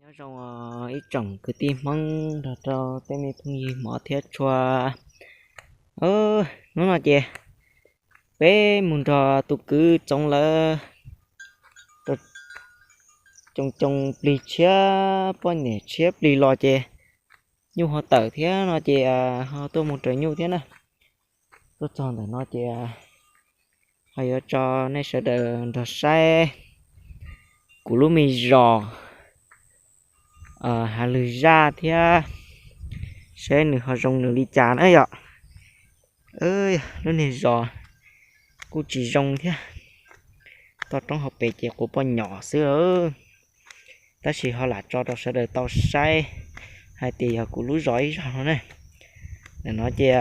Nyob zoo ib tsoom kwv tij Hmoob nrog rau tej me phooj ywg hmov thiab tshua. Hnub no ces peb mus nrog tus kwv Txoov lawv coo coo plig tshiab, poj niam tshiab plig los ces nyuj ho tawm thiab no ces ho tuaj mus raws nyuj thiab na. Tuaj txog ntawm no ces ho yuav tso nej sawv daws nrog saib kuv lub me zos Hav Lwg Zaj thiab, saib nws ho zoo nws li cas na yom. Lub niag zos kuj tsis zoo thiab, toj roob hauv pes ces quav poj nyom xwb, tab sis ho lam tso rau sawv daws tau saib hais tias yog kuv lub zos ib zos no ne. Ntawm no ces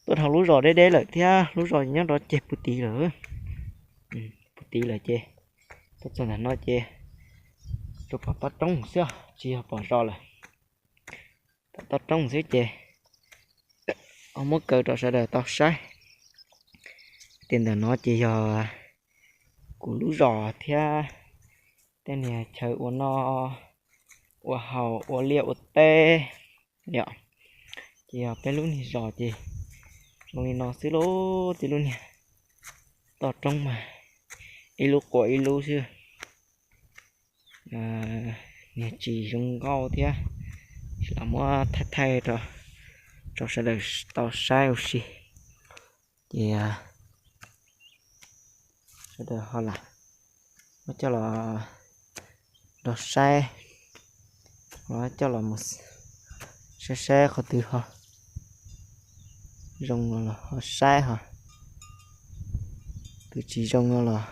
tuaj dhau lub zos deb deb lawm thiab, lub zos nyob rov ceg puag tid lawm. Puag tid lawm ces tuaj txog ntawm no ces rau pom toj roob xwb, tsis yog pom zos lawm. Pom toj roob xwb ces ho muab kaw rau sawv daws tau saib tias ntawm no ces yog kuv lub zos thiab tej niag chaw ua noj ua haus, ua liaj ua teb yom. Ces yog peb lub niag zos ces zoo li no xwb lauj. Tej lub niag toj roob mas ib lub quas ib lub xwb, niag tsis zoo nkauj thiab, lam muab thaij thaij rau sawv daws tau saib ua si. Ces sawv daws ho lam muab coj los nrog saib, coj los mus saib saib qhov twg ho zoo los ho saib ho, twb tsis zoo no los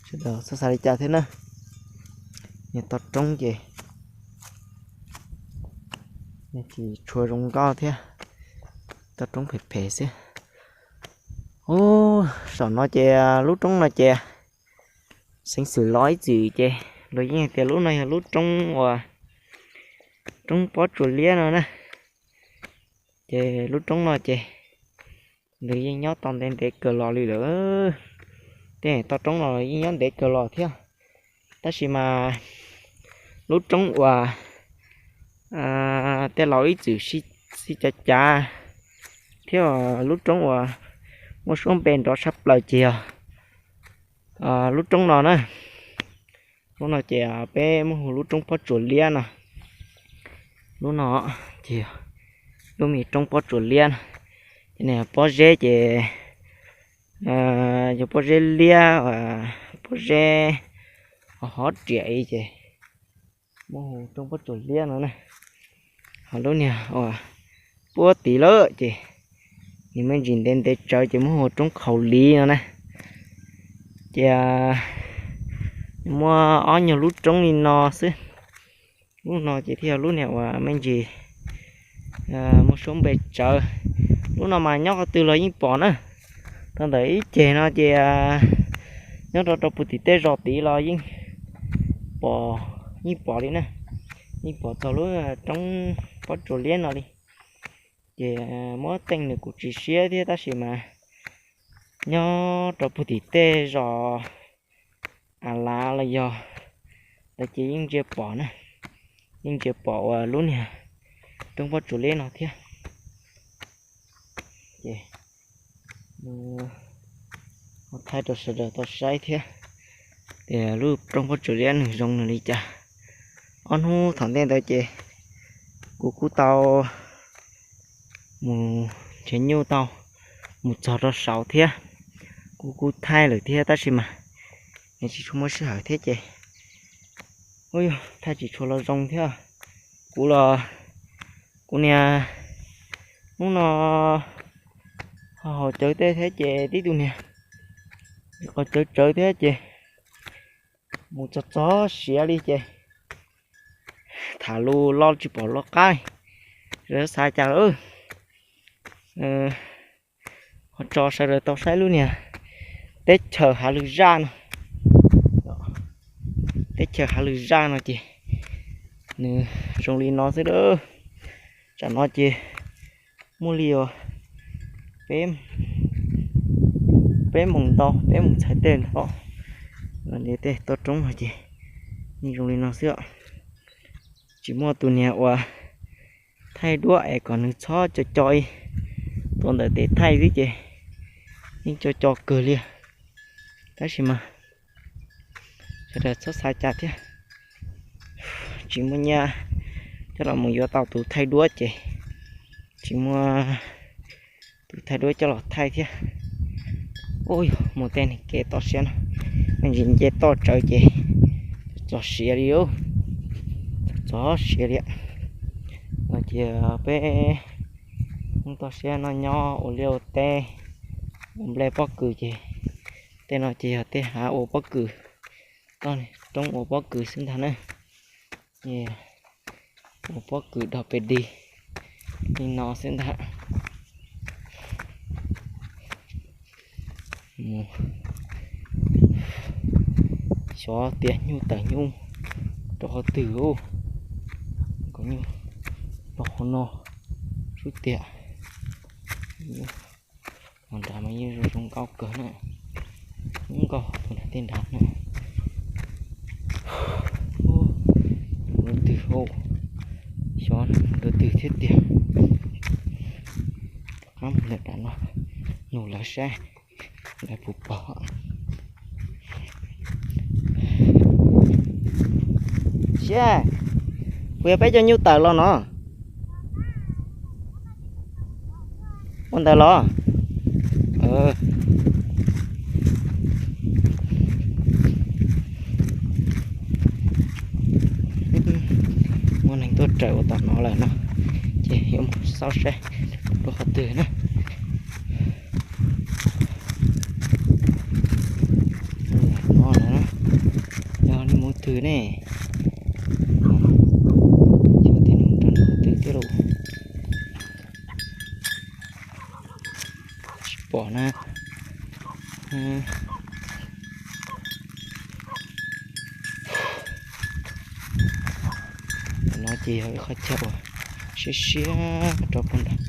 sawv daws txhob xav li cas thiab na. Niag toj roob ces tsis tshua zoo nkauj thiab, toj roob phem phem xwb. Ub, saum no ces lub roob no ces Xeev Xwm los ib txwm ces luag yeej hais tias lub no yog lub roob uas roob pob tsuas liab no na. Ces lub roob no ces nws yeej nyob tau ntev ntev kawg los li lawm. Tej toj roob no yeej nyob ntev kawg los thiab, tab sis mas lub roob uas tej laus ib txwm sib cav cav thiab lub roob uas muaj suab npe nrov tshaj plaws ces yog lub roob no na. Lub no ces peb muab hu lub roob pob tsuas liab no. Lub no ces lub me roob pob tsuas liab no, ces pob zeb ces yog pob zeb liab, pob zeb ho hov riam ces muab hu roob pob tsuas liab no na. Ho lub niag uas puab tid lawm ces nws me ntsis ntev ntev tsawv ces muab hu roob khaus liv no na. Ces muaj ob nyuag lub roob li no xwb. Lub no ces thiaj lub niag uas me ntsis muaj suab npe tsawv. Lub no mas nyob qhov twg los yeej pom na. Tau ntawm ib ceg no ces nyob rau rau puag tim tej zos tid los yeej pom, yeej pom li na. Yeej pom txog lub roob pob tsuas liab no li. Ces muab teej nws kuj tsis siab thiab tab sis mas nyob rau puag tim tej zos a lav los yog lawv ces yeej ntsia pom na, yeej ntsia pom uas lub niag roob pob tsuas liab no thiab. Ces thaij rau sawv daws tau saib thiab tias lub roob pob tsuas liab nws zoo nws li cas. Ob hnub thaum ntej ntawd ces kuv kuj tau mus nrhiav nyuj tau mus txog rau saud thiab. Kuv kuj thaij lawm thiab tab sis mas nws tsis tshua muaj sij hawm thiab ces, ub, yog thaij tsis tshua los zoo thiab. Kuv los, kuv niag hnub no ho haus cawv tej thiab ces tib tug niag qos cawv tsawv thiab ces mus txog txog siav li ces tham lus los tsis pom lus qab, xav cas lawm. Ho tso sawv daws tau saib lub niag teb chaws Hav Lwg Zaj no. Teb chaws Hav Lwg Zaj no ces nws zoo li no xwb a. Tsam no ces muaj li uas peb moos ntau, peb moos txhais tej ntau. Tej toj roob no ces yeej zoo li no xwb. Tsis muaj tus niag uas thaij duab es kom nws txhob co co ib, tuav ntawm tes thaij xwb ces yeej co co kawg li. Tab sis mas sawv daws txhob xav cas thiab, tsis muaj nyiaj coj los mus yuav tau tus thaij duab ces tsis muaj tus thaij duab coj los thaij thiab. Ub yog mus tej kev toj siab no, me ntsis nce toj tsawv ces txog siav li, txog siav li. No ces peb Hmoob toj siab no nyob ua liaj ua teb, ua nplej pob kws ces tej no ces yog tej hav ua pob kws, toj roob ua pob kws xwb ntag na. Ces ua pob kws dog pes dig li no xwb ntag. Mus xyov tias nyuj tawm nyuj rau qhov twg, kom nyuj los qhov no xwb tiag. Mus nrad mas yeej zoo zoo nkauj kawg na, zoo nkauj tus nrad tej nrad na. Mus rau twg hauv, xyov mus rau twg thiab tiag. Rov qab mus ntawm nram no, nug lawv saib lawv puas pom. Siab, puas yog peb cov nyuj tawm los no? Ua ntawd los? Muaj neeg tuaj raws ua tom no lawm no, ces yuav mus xauj saib rau qhov twg na. No, yog li mus twg ne? Xyov tias nws rau qhov twg thiab lauj. Tsis pom na. No ces yog ib qhov chaw uas siab siab rau puag nram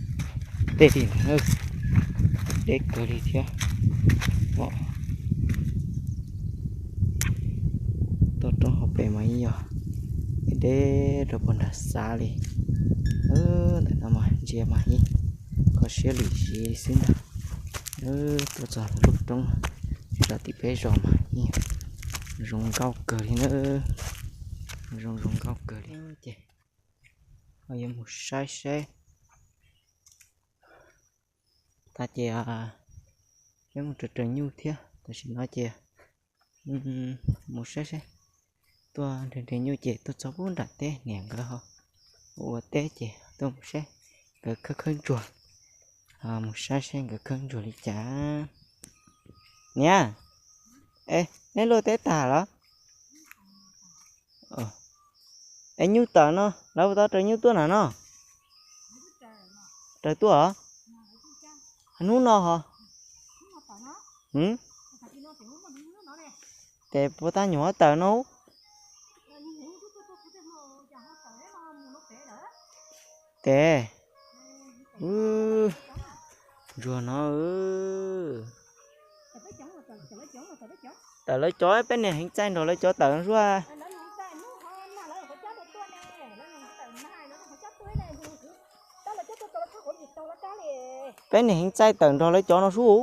tej li no, deb kawg li thiab. Toj roob hauv pes mas yeej yog deb rau puag nram xav li. Ntawm no mas ntsia mas yeej kho siab lim hiv xwb ntag. Tuaj txog lub roob zos tim peb zos mas yeej zoo nkauj kawg li na. Zoo zoo nkauj kawg li ces ho yuav mus saib seb. Tag ces peb mus raws raws nyuj thiab, tam sim no ces mus saib seb. Tuaj nrhiav nrhiav nyuj ces tuaj txog pub nram teb niam nkawd ho ua teb ces tuaj mus saib nkawd khawb khawb ntsuag. Mus saib seb nkawd khawb ntsuag li cas. Niam, es neb luaj teb tag los? Es nyuj tawm no lawv puas tau raws nyuj tuaj na no? Raws tuaj os. Hnub no ho. Ces puas tau nyuam qhuav tawm no? Ces ntsuag no tawm lawv cov, peb niam heev txaij nrog lawv cov tawm no suab. Peb niam heev txaij tawm nrog lawv cov no sub.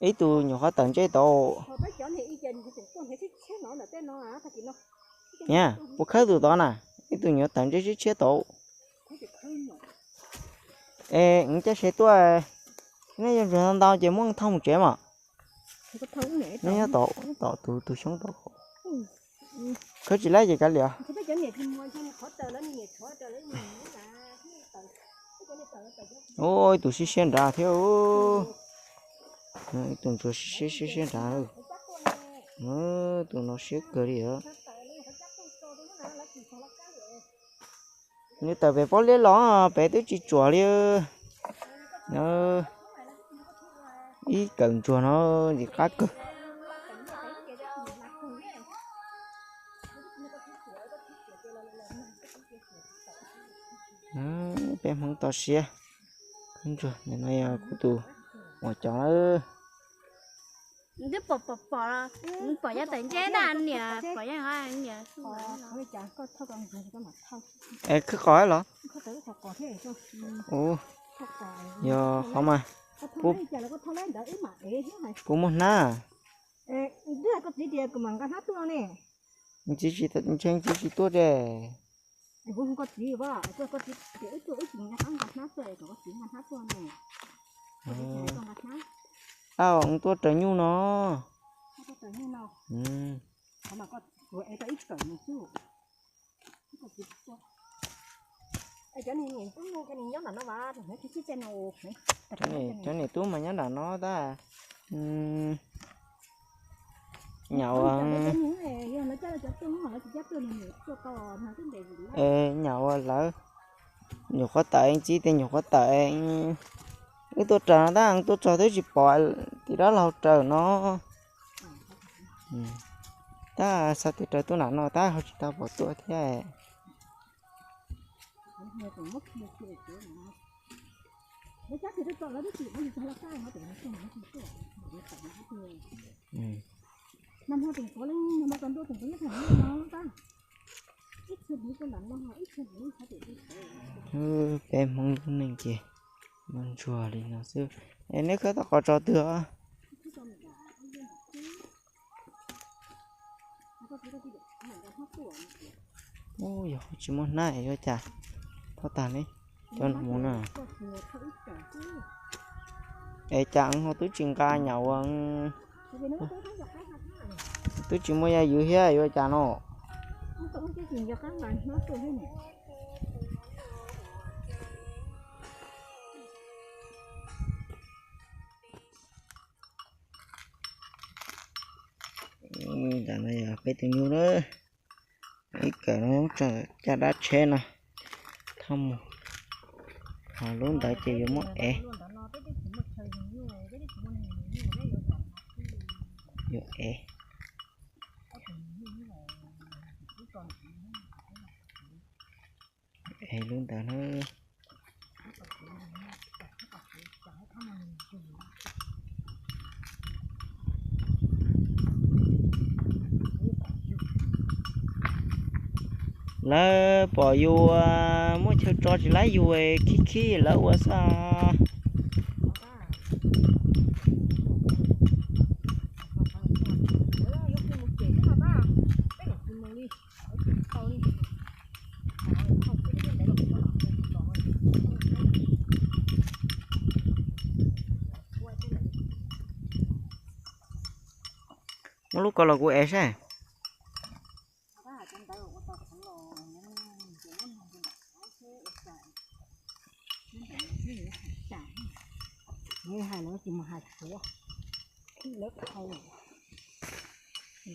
Ib tug nyuam qhuav tawm ntseb tod. Niam, puas khawb tus tod na? Ib tug nyuam tawm ntseb tshiab tshiab tod. Es caj se tuaj, nej yuav ntsuag ntau ces muab thooj mus tsev mas. Neb nyob tom, tom tus, tus xyoob tod. Khawb tsis laib ces kav liam. Ib tug siab siab nrad thiab. Ib tug ntsuag siab siab siab nrad. Tus no siab kawg li os. Nws tawm pem pob liab los pem twb tsis tsuam li. Ib kawm ntsuag no ntxim qab kawg. Peb Hmoob toj siab khawb ntsuag, nim no yog kuv tus muam cov lawm. Twb pom pom pom, pom yav tawm ntseb na niam, pom yav niam. Es khwb qos los? Yog qhov mas kuv muaj hnab. Ntshe tsis tuaj de. Ab, tuaj raws nyuj no. Cov niam tub mas nyob nram no tab. Nyaum, nyaum lawv nyuam qhuav tawm, txiv tias nyuam qhuav tawm, wb tuaj raws no tab, tuaj txog twb tsis pom tim dab laug raws no. Tab xav tias raws tuaj nram no tab ho tsis tau pom tuaj thiab. Peb Hmoob lub neej ces muaj ntsuag li no xwb. Es neb khawb tau qos tso twg os? Yog tsis muaj hnab yuav cas thauj tag ne, cov no mus na. Es cas ho twb tsis nqa nyaum, twb tsis muaj yaj ywm thiab yuav cas no. Ntawm no yog peb tus nyuj na, ib kawm no caj dab tsheb no thauj mus, ho lub ntawd ces yuav muab ev, yuav ev, ev lub ntawd na. Lawv pom yus muaj chaw tso tsis laib yus khib khib lawv ua xwb. Muab lub ko los kuv ev saib. Hais lawv tsis mus hais suav, lawv qhau,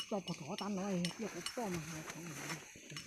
tso pog rov tab no, cia kuv tso mas hais.